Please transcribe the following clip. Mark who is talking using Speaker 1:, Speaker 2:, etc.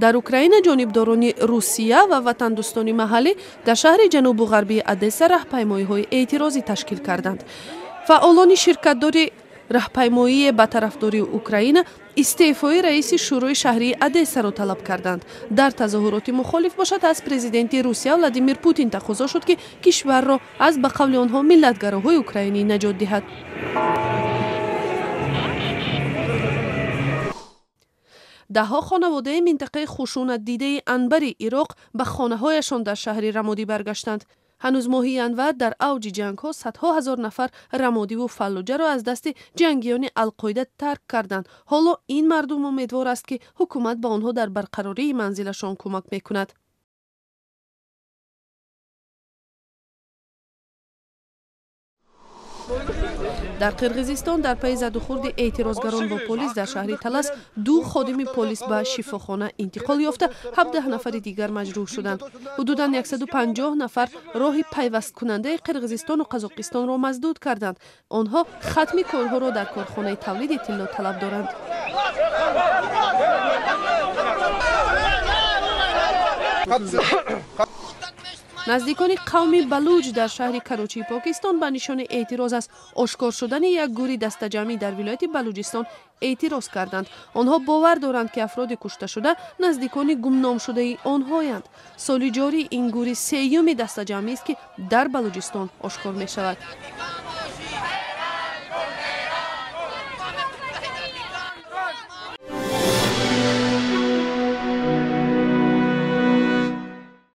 Speaker 1: Дар Украина ҷонибдорони Русия ва ватандӯстони маҳаллӣ дар шаҳри ҷанубу ғарбии Одесса раҳпаймоиҳои эътирозӣ ташкил карданд. Фаъолони ширкатдори раҳпаймоие ба тарафдории Украина истеъфои раиси шӯрои шаҳрии Одессаро талаб карданд. Дар тазоҳуроти мухолиф бошад, аз президенти Русия Владимир Путин тақозо шуд, ки кишварро аз ба қавли онҳо миллатгароҳои украинӣ наҷот диҳад. Даҳҳо хонаводаи минтақаи хушунатдидаи Анбари Ироқ ба хонаҳояшон дар шаҳри Рамодӣ баргаштанд. Ҳанӯз моҳи январ дар авҷи ҷангҳо садҳо ҳазор нафар Рамодиву Фаллуҷаро аз дасти ҷангиёни Алқоида тарк карданд. Ҳоло ин мардум умедвор аст, ки ҳукумат ба онҳо дар барқарории манзилашон кӯмак мекунад. Дар Қирғизистон дар пайи задухӯрди эътирозгарон бо полис дар шаҳри Талас ду ходими полис ба шифохона интиқол ёфта, 17 нафари дигар маҷрӯҳ шуданд. Ҳудудан 150 нафар роҳи пайвасткунандаи Қирғизистону Қазоқистонро маздуд карданд. Онҳо хатми корҳоро дар корхонаи тавлиди тилло талаб доранд. Наздикони қавми Балуҷ дар шаҳри Карочии Покистон ба нишони эътироз аз ошкор шудани як гури дастаҷамъӣ дар вилояти Балуҷистон эътироз карданд. Онҳо бовар доранд, ки афроди кушташуда наздикони гумномшудаи онҳоянд. Соли ҷорӣ ин гури сеюми дастаҷамъист, ки дар Балуҷистон ошкор мешавад.